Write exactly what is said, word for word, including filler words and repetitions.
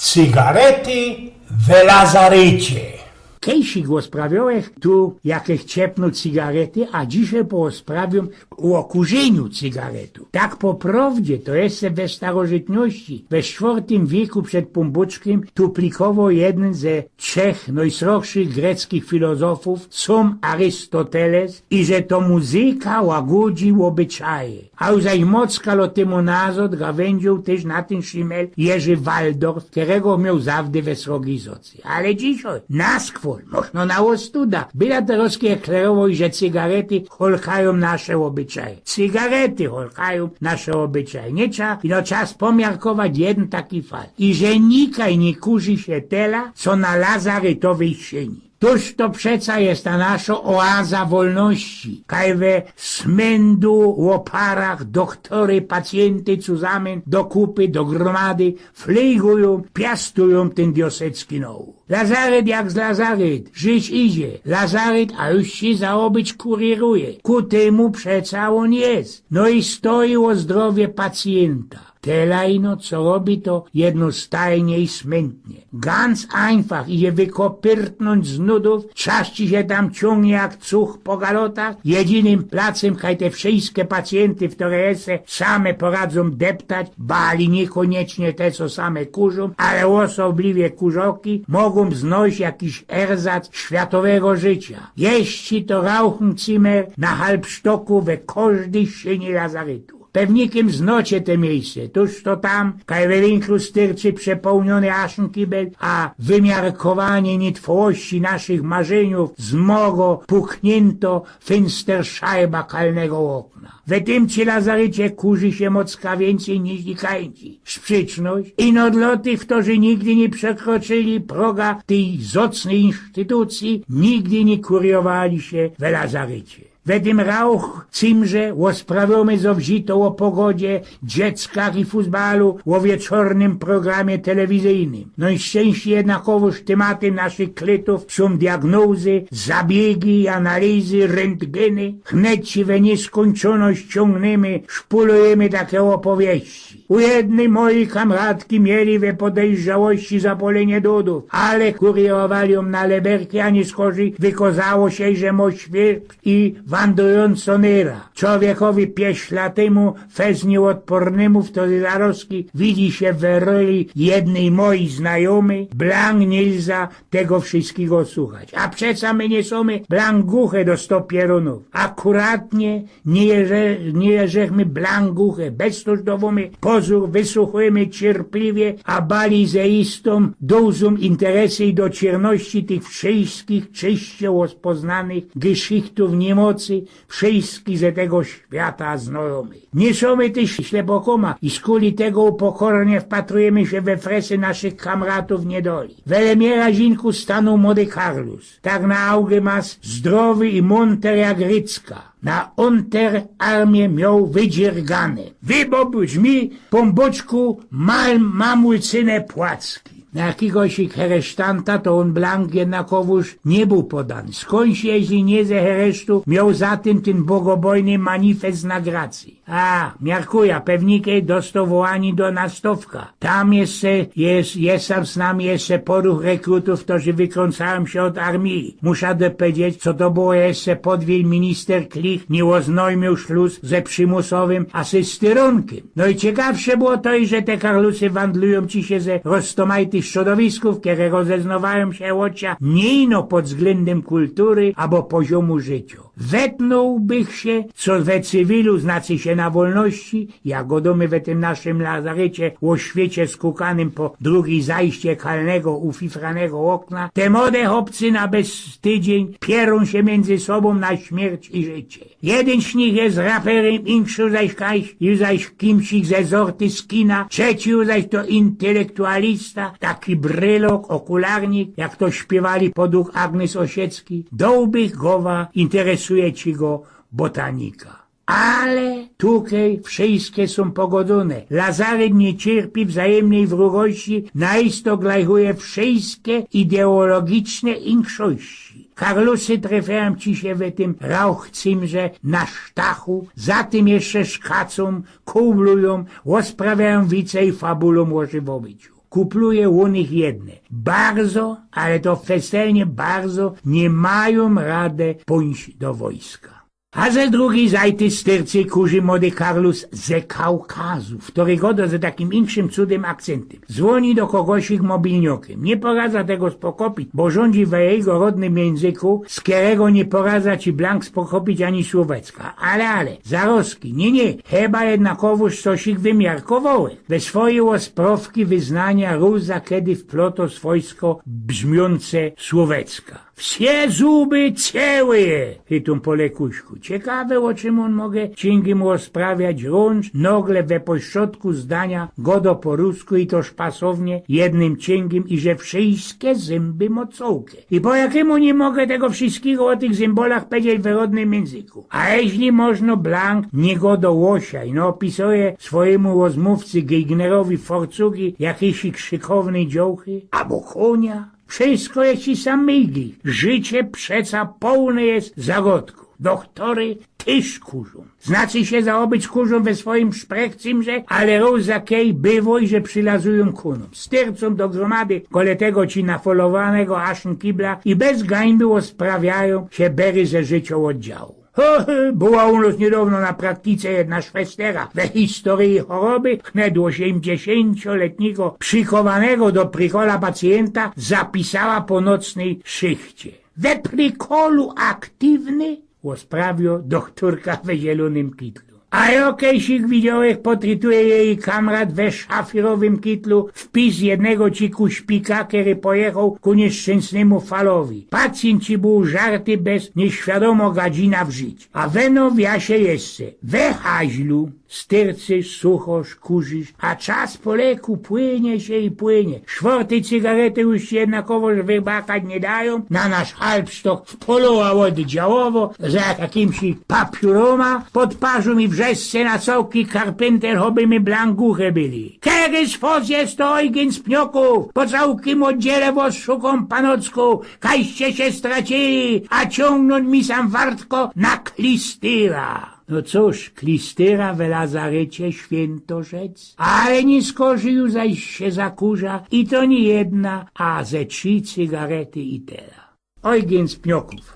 Cygarety w lazarycie. Kejsik ôsprawiōłech tu jakeś ciepno cygarety, a dzisiej poosprawiyōm ô kurziyniu cygaretu. Tak po prowdzie to jeszcze we starożytności, we sztwŏrtym wieku przed Pōnbōczkiym, tu plikowoł jedyn ze trzech nojsrogszych greckich filozofōw, sōm Arystoteles, i że to muzyka łagōdzi ôbyczaje. A już zaś mocka lot tymu nazŏd gawyndzioł tyż na tyn szimel Jerzy Waldorf, kerego mioł zawdy we srogij zocy. Ale dzisiej na skwol, mocno na ôstuda, bilaterowski deklerowoł, że cygarety holkajōm nasze ôbyczaje. Cygarety holkajōm nasze ôbyczaje. Niy trza, ino czas pomiarkować jedyn taki fakt. I że nikaj niy kurzi sie tela, co na lazarytowyj szyni. Tōż to przeca je ta naszŏ ôaza wolności, kaj we smyndu ôparach dochtory, pacyjynty cuzamen do kupy, do grōmady, flejgujōm, piastujōm tyn diosecki nołōm. Lazaryt jak z lazaryt, żyć idzie. Lazaryt, a już sie zaôbyć kurieruje. Ku tymu przeca ôn je. No i stoji ô zdrowie pacyjynta. Tela ino, co robi, to jednostajnie i smyntnie. Ganz einfach, idzie wykopyrtnōńć z nudōw, trzaszczy sie tam, ciōngnie jak cuch po galotach. Jedynym placym, kaj te wszyjske pacyjynty, wtore jeszcze same poradzōm deptać, bali niykōniecznie te, co same kurzōm, ale ôsobliwie kurzoki, mogōm znojś jakiś erzac światowego życia. Jeździ to Rauchenzimmer na Halbstocku we kożdyj szyni lazarytu. Pewnikym znocie te miyjsce, tōż to tam, kaj we winklu styrczy przepołniōny aszynkibel, a wymiarkowanie nitwości naszych marzyniōw zmŏgŏ pukniynto fynsterszajba kalnego ôkna. We tym ci lazarycie kurzi sie mocka wiyncyj niż i kańci. Sprzeczność, ino dlŏ tych, wtōrzy nigdy niy przekroczyli proga tyj zŏcnyj instytucyje, nigdy niy kuriowali sie we lazarycie. We tym Rauchzimmerze ôsprawiyōmy zŏwzito ô pogodzie, dzieckach i futbalu, ô wieczornym programie telewizyjnym. Nojszczyńścij jednakowōż tymatym naszych klytōw sōm diagnōzy, zabiegi, analizy, ryntgyny. Wneki we niyskōńczōność ciōngnymy, szpulujymy take ôpowieści. U jednyj mojij kamratki mieli we podejrzałości zapolynie dudōw, ale kuriowali jōm na leberki, a niyskorzij wykozało sie, że mŏ świyrk i wandrujōncŏ nyra. Człowiekowi piyszla tymu, fest niyôdpornymu, wtedy zarŏzki widzi sie we roli jednyj mojij znajōmyj, blank niy lza tego wszyjskigo słuchać. A przeca my niy sōmy blank guche do sto pierōnōw. Akuratnie niy leżechmy blank guche, bez tōż dŏwōmy pozōr, wysuchujymy cierpliwie, a bali ze istōm dōzōm interesyj i dociernności tych wszyjskich czyście ôspoznanych geschichtōw niy mocy, wszyjskich ze tego świata znajōmych. Niy sōmy tyż ślepokōma i skuli tego upokornie wpatrujymy sie we fresy naszych kamratōw niydoli. Wele mie razinku stanōł młody Karlus, tak na augemas zdrowy i mōnter jak rycka. Na Unterarmie mioł wydziergane. Wybŏ brzmi, Pōnbōczku, mal, mam łycynę płacki. Na jakigoś heresztanta to ôn blank jednakowōż niy bōł podany. Skōndś, jeźli niy ze heresztu, mioł za tym tyn bogobojny manifest na gracyj? A, miarkuja, pewnikej dostoł wołanie do Nastowka. Tam jeszcze je, je sam z nami jeszcze poruch rekrutōw, ftorzy wykrōncajōm sie ôd armije. Musza dopedzieć, co to było jeszcze podwiel minister Klich niy ôznojmiōł szlus ze przimusowym asystyrunkym. No i ciekawsze było to, że te Karlusy wandlujōm dzisiej ze roztōmajtych strzodowiskōw, kere rozeznŏwajōm sie ôd sia niy ino pod wzglyndym kultury abo poziōmu życiŏ. Wetnōłbych sie, co we cywilu, znaczy sie na wolności, jak gŏdōmy we tym naszym lazarycie ô świecie skukanym po drugij zajście kalnego, ufifranego ôkna, te młode chopcy na bez tydziyń pierōm sie miyndzy sobōm na śmierć i życie. Jedyn z nich je raperym, inkszy zaś kaś, ju zaś kimś ze zorty skina, trzeci ju zaś to intelektualista, taki brylok, ôkularnik, jak to śpiywali podug Agnes Osiecki. Dołbych gowa, interesuje ci go botanika. Ale tukej wszyjske sōm pogodzōne. Lazaryt niy cierpi wzajymnyj wrogości, na isto glajchuje wszyjske ideologiczne inkszości. Karlusy trefiajōm ci sie we tym Rauchzimmerze na sztachu, za tym jeszcze szkacōm, kōłblujōm, ôsprawiajōm wice i fabulōm ô żywobiciu. kupluje u nich jedne. Bardzo, ale to festelnie bardzo, niy majōm rady pōńć do wojska. A ze drugij zajty styrcy kurzy mody Karlus ze Kaukazu, kery godo ze takim inkszym cudym akcyntym. Zwōni do kogosik mobilniokym. Niy poradza tego spokopić, bo rzōndzi we jego rodnym jynzyku, z kerego niy poradza ci blank spokopić ani słōwecka. Ale, ale, zarozki, niy, niy, chyba jednakowōż cosik wymiarkowołech. We swoje ôsprŏwki wyznania rōz za kedy wploto swojsko brzmiōnce słōwecka. Wsie zuby cełuje, chytōm po lekuśku. Ciekawe, ô czym ôn może ciyngi mu ôsprawiać, rōndż nogle we pośrodku zdania godo po rusku i to szpasownie, jednym ciyngiym i że wszyjske zymby mo cołke. I po jakymu niy mogę tego wszyjskigo ô tych zymbolach powiedzieć w rodnym jynzyku. A jeźli możno blank niy godo ôsiaj, no opisuje swojymu rozmōwcy Gignerowi forcugi jakyjś krzykownyj dziołchy, abo konia. Wszyjsko je ci sam migi. Życie przeca połne je zagodku. Dochtory tyż kurzōm. Znaczy sie, zaobyć kurzōm we swojim szprechcymrze, ale rōz za kej bywŏ, że przilazujōm ku nōm. Styrcōm do grōmady kole tego ci nafolowanego aszyn kibla i bez gańby ôsprawiajōm sie bery ze życiŏ ôddziału. Ho, ho, była u nŏs niydŏwno na praktice jedna szwestera. We historyji choroby hnedło siedymdziesiyncio letnigo przikowanego do prikola pacyjynta zapisała po nocnyj szychcie. We prikolu aktywny? Ôsprawiŏ dochtōrka we zielōnym kitlu. A jŏ kejsik widziołech, potrytuje jeji kamrat we szafirowym kitlu wpis jednego ci kuśpika, kery pojechoł ku nieszczynsnymu falowi. Pacyjynt ci bōł żarty bez niyświadōmo gadzina w życiu. A weno wia sie jeszcze. We haźlu. Styrcy, suchosz, kurzisz, a czas po leku płynie sie i płynie. Szworty cygarety już ci jednakowoż wybakać niy dajōm. Na nasz halbsztoch wpoloła ôddziałowo, za jakimś papiōrōma pod parzōm i wrzeszcze na cołki karpynter, choby my blank guche byli. Kery z fŏs je to, ôjgyn z pniokōw? Po cołkim ôddziele wŏs szukōm, panocku, kajście sie stracili, a ciōngnōnt mi sam wartko na klistyra. No cōż, klistyra we lazarycie, świynto rzec. Ale niy skorzij, już zaś sie zakurza i to niy jedna, a ze trzi cygarety i tela. Ôjgyn z pniokōw.